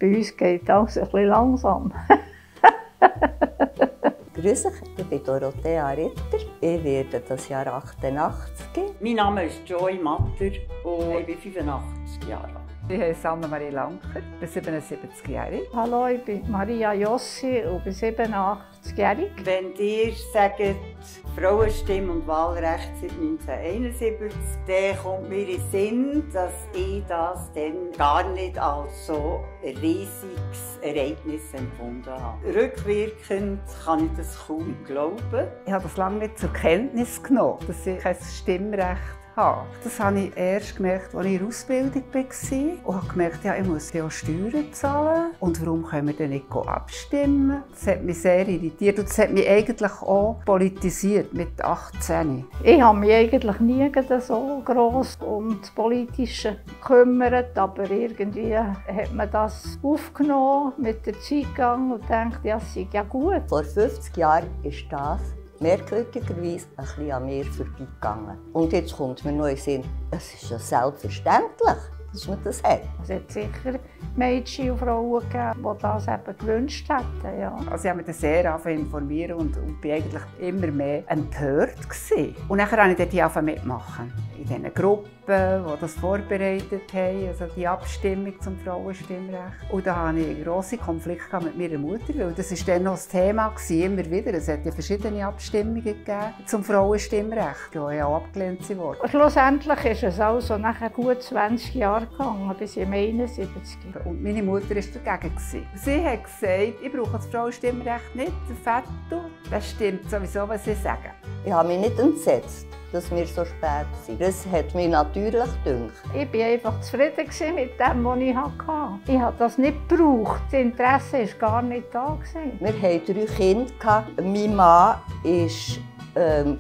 Bei uns geht alles ein bisschen langsam. Grüß dich, ich bin Dorothea Ritter. Ich werde das Jahr 88. Mein Name ist Joy Matter und ich bin 85 Jahre alt. Ich heiße Annemarie Lanker, bin 77-jährig. Hallo, ich bin Maria Jossi und bin 87-jährig. Wenn ihr sagt, Frauenstimme und Wahlrecht seit 1971, dann kommt mir in den Sinn, dass ich das dann gar nicht als so ein riesiges Ereignis empfunden habe. Rückwirkend kann ich das kaum glauben. Ich habe das lange nicht zur Kenntnis genommen, dass ich kein Stimmrecht habe. Das habe ich erst gemerkt, als ich in der Ausbildung war. Und habe gemerkt, ja, ich muss ja auch Steuern zahlen. Und warum können wir denn nicht abstimmen? Das hat mich sehr irritiert und das hat mich eigentlich auch politisiert mit 18. Ich habe mich eigentlich nie so gross um das Politische gekümmert, aber irgendwie hat man das aufgenommen, mit der Zeit gegangen und denkt, ja, es sei ja gut. Vor 50 Jahren ist das merkwürdigerweise ein bisschen an mir vorbeigegangen. Und jetzt kommt mir noch in den Sinn, es ist ja selbstverständlich, dass man das hat. Es hat sicher Mädchen und Frauen gegeben, die das eben gewünscht hätten. Ja. Also ich habe mich sehr informiert und war eigentlich immer mehr empört gewesen. Und dann habe ich dort angefangen mitmachen. In diesen Gruppen, die das vorbereitet haben, also die Abstimmung zum Frauenstimmrecht. Und da hatte ich grosse Konflikte mit meiner Mutter, weil das war dann noch das Thema immer wieder. Es hat ja verschiedene Abstimmungen gegeben zum Frauenstimmrecht, die ja auch abgelehnt wurden. Schlussendlich ist es also nachher gut 20 Jahre gegangen, bis im 71. Und meine Mutter war dagegen. Sie hat gesagt, ich brauche das Frauenstimmrecht nicht. Der Vetto, das stimmt sowieso, was sie sagen. Ich habe mich nicht entsetzt, dass wir so spät sind. Das hat mich natürlich gedacht. Ich war einfach zufrieden mit dem, was ich hatte. Ich habe das nicht gebraucht. Das Interesse war gar nicht da. Wir hatten 3 Kinder. Mein Mann war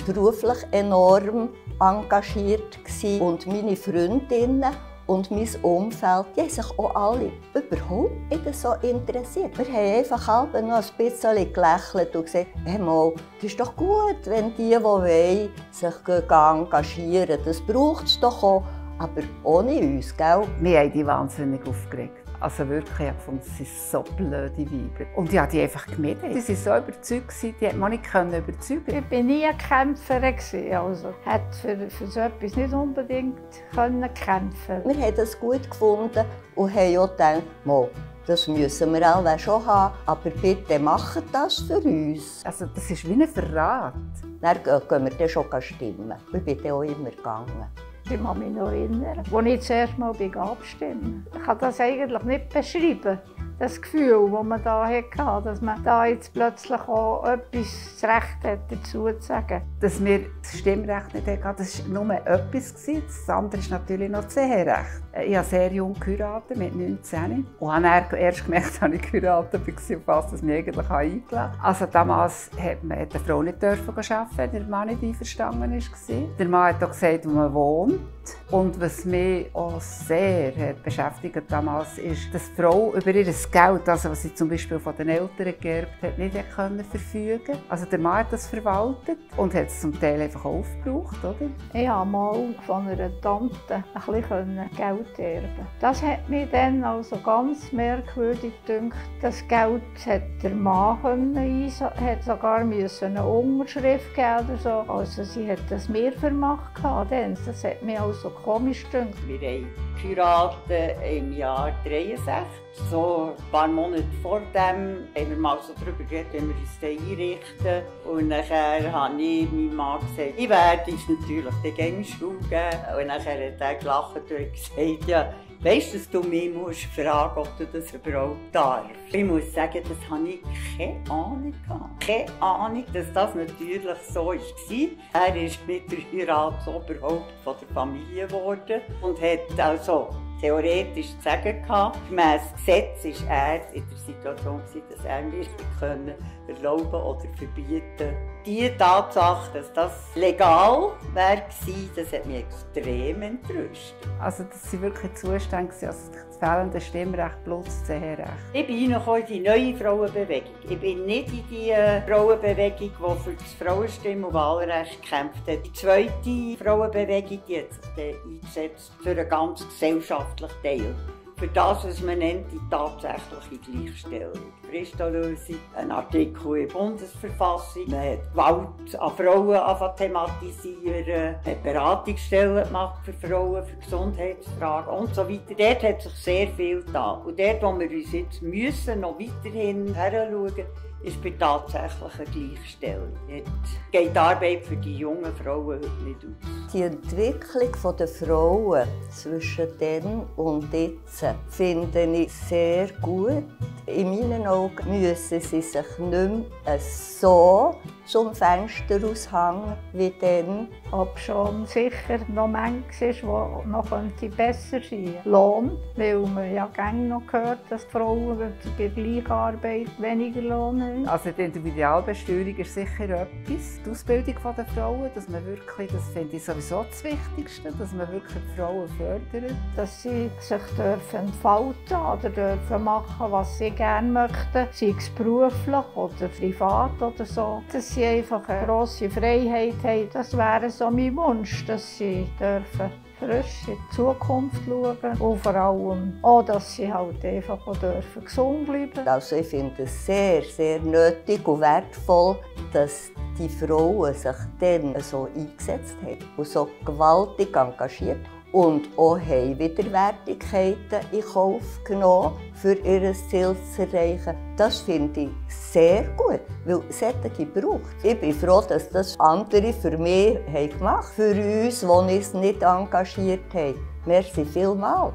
beruflich enorm engagiert und meine Freundinnen und mein Umfeld, die haben sich auch alle überhaupt nicht so interessiert. Wir haben einfach noch ein bisschen gelächelt und gesagt, hey mal, das ist doch gut, wenn die wollen, sich engagieren. Das braucht es doch auch, aber ohne uns, gell? Wir haben die wahnsinnig aufgeregt. Also wirklich, ich fand, sie sind so blöde Weiber. Und ich habe die einfach gemieden. Sie waren so überzeugt, die hat man nicht überzeugen. Ich war nie eine Kämpferin. Also hätte für so etwas nicht unbedingt kämpfen. Wir haben das gut gefunden und haben auch gedacht, mal, das müssen wir alle schon haben, aber bitte macht das für uns. Also das ist wie ein Verrat. Dann gehen wir dann schon stimmen. Ich bin dann auch immer gegangen. Ich kann mich noch erinnern, als ich das erste Mal abstimmen. Ich kann das eigentlich nicht beschreiben. Das Gefühl, das man da hatte, dass man da jetzt plötzlich auch etwas das Recht hat, dazu zu sagen. Dass wir das Stimmrecht nicht hatten, das war nur etwas. Das andere ist natürlich noch das Eherecht. Ich habe sehr jung geheiratet, mit 19. Und habe dann erst gemerkt, als ich geheiratet war, dass mich eigentlich eingeladen habe. Also damals hat die Frau nicht arbeiten, wenn der Mann nicht einverstanden war. Der Mann hat auch gesagt, wo man wohnt. Und was mich auch sehr hat beschäftigt damals ist, dass die Frau über ihr Geld, also was sie zum Beispiel von den Eltern geerbt hat, nicht verfügen konnte. Also der Mann hat das verwaltet und hat es zum Teil einfach aufgebraucht, oder? Ich habe mal von einer Tante ein bisschen Geld erben. Das hat mich dann also ganz merkwürdig gedacht. Das Geld hat der Mann hat sogar eine Unterschrift geben oder so. Also sie hat das mir vermacht. Das hat mich also komisch gedacht. Wir haben geheiratet im Jahr 1963. So ein paar Monate vor dem haben wir mal so darüber geredet, wie wir uns einrichten. Und nachher habe ich meinem Mann gesagt, ich werde uns natürlich den Gängestuhl geben. Und nachher hat er gelacht und gesagt, ja, weisst du, dass du mich fragen musst, ob du das überhaupt darfst? Ich muss sagen, das hatte ich keine Ahnung. Keine Ahnung, dass das natürlich so war. Er ist mit der Heiratsoberhaupt von der Familie geworden und hat also theoretisch zu sagen gehabt, gemäss Gesetz war er in der Situation, dass er mir erlauben oder verbieten. Die Tatsache, dass das legal war, das hat mich extrem entrüstet. Also das sind wirklich Zustände, also das fehlende Stimmrecht plus das Eherecht. Ich bin reingekommen in die neue Frauenbewegung. Ich bin nicht in die Frauenbewegung, die für das Frauenstimm- und Wahlrecht gekämpft hat. Die zweite Frauenbewegung, die hat sich eingesetzt für einen ganz gesellschaftlichen Teil für das, was man nennt, die tatsächliche Gleichstellung. Die Fristallösung, ein Artikel in der Bundesverfassung, man hat Gewalt an Frauen thematisieren, hat Beratungsstellen gemacht für Frauen, für Gesundheitsfragen und so weiter. Dort hat sich sehr viel getan. Und dort, wo wir uns jetzt müssen, noch weiterhin heranschauen, ist bei tatsächlicher Gleichstellung. Jetzt geht die Arbeit für die jungen Frauen heute nicht aus. Die Entwicklung der Frauen zwischen dann und jetzt finde ich sehr gut. In meinen Augen müssen sie sich nicht mehr so zum Fenster aushängen wie dann. Ob schon sicher noch manches ist, was noch besser sein könnte. Lohn, weil man ja gerne noch hört, dass die Frauen bei gleicher Arbeit weniger Lohn haben. Also die Individualbesteuerung ist sicher etwas. Die Ausbildung der Frauen, dass man wirklich, das finde ich sowieso das Wichtigste, dass man wirklich die Frauen fördert. Dass sie sich entfalten oder dürfen machen, was sie gerne möchten, sei es beruflich oder privat oder so. Dass sie einfach eine grosse Freiheit haben, das wäre so mein Wunsch, dass sie dürfen frisch in die Zukunft schauen und vor allem auch, dass sie halt einfach auch dürfen gesund bleiben. Also ich finde es sehr, sehr nötig und wertvoll, dass die Frauen sich dann so eingesetzt haben und so gewaltig engagiert und auch haben Widerwärtigkeiten in Kauf genommen, für ihr Ziel zu erreichen. Das finde ich sehr gut, weil es solche braucht. Ich bin froh, dass das andere für mich gemacht haben, für uns, die uns nicht engagiert haben. Merci vielmals.